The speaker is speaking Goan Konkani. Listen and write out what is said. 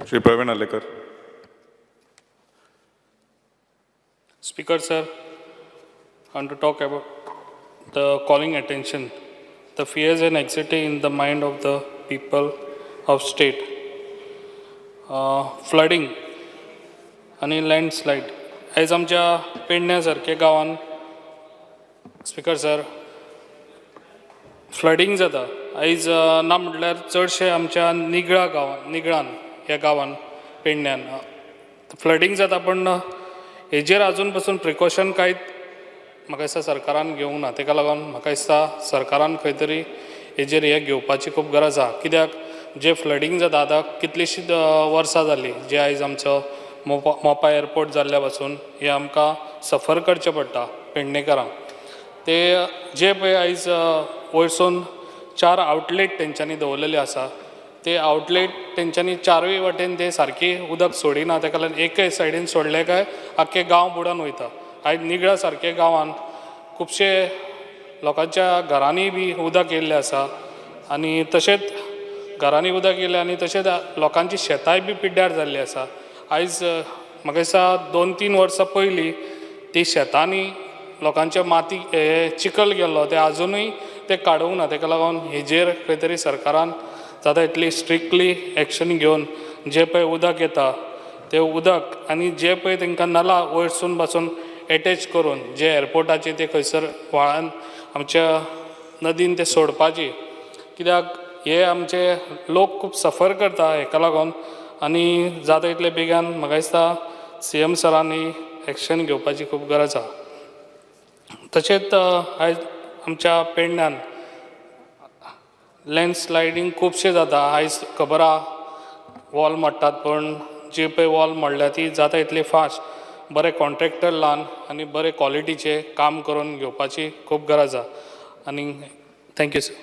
Shri Praveen Arlekar. Speaker sir, I want to talk about the calling attention, the fears and anxiety in the mind of the people of state. Flooding आनी लँडस्लायड आयज आमच्या पेडण्या सारक्या गांवांत, स्पिकर सर, फ्लडींग जाता. आयज ना म्हटल्यार चडशे आमच्या निगळा गांवान, निगळान ह्या गांवान पेडण्यान फ्लडींग जाता, पण हेजेर आजून पसून प्रिकॉशन कांयच म्हाका दिसता सरकारान घेवंक ना. तेका लागून म्हाका दिसता सरकारान खंय तरी हेजेर हें घेवपाची खूब गरज आसा, कित्याक जे फ्लडींग जाता, आतां कितलींशींच वर्सां जालीं, जे आयज आमचो मोपा एरपोर्ट जाल्ल्या पासून हें आमकां सफर करचें पडटा पेडणेकारांक. ते जे पळय आयज वयरसून चार आवटलेट तेंच्यांनी दवरलेले आसा, ते आवटलेट तेंच्यांनी चारूय वाटेन ते सारकी उदक सोडिना. तेका लागून एके सायडीन सोडले काय आख्खे गांव बुडोन वयता. आयज निगळा सारके गांवान खुबशे लोकांच्या घरांनी बी उदक येयल्लें आसा आनी तशेंच घरांनी उदक येयलें आनी तशेंच लोकांची शेतांय बी पिड्ड्यार जाल्लीं आसा. आयज म्हाका दिसता 2-3 वर्सां पयलीं ती शेतांनी लोकांच्या माती हे चिखल गेल्लो, ते आजुनूय ते काडूंक ना. तेका लागून हेजेर खंय तरी सरकारान जाता इतली स्ट्रिक्टली एक्शन घेवन जे पळय उदक येता ते उदक आनी जे पळय तांकां नला वयरसून पासून एटॅच करून जे एरपोर्टाचे ते खंयसर व्हाळान आमच्या नदीन ते सोडपाची, कित्याक हे आमचे लोक खूब सफर करता हेका लागून. आनी जाता इतले बेगान म्हाका दिसता सीएम सरांनी एक्शन घेवपाची खूब गरज आसा. तशेंच आयज आमच्या पेडण्यान लँडस्लायडींग खुबशें जाता. आयज खबर आहा वॉल मोडटात, पूण जी पळय वॉल मोडल्या ती जाता इतली फास्ट बरे कॉन्ट्रॅक्टर लावन आनी बरे क्वॉलिटीचें काम करून घेवपाची खूब गरज आसा. आनी thank you sir.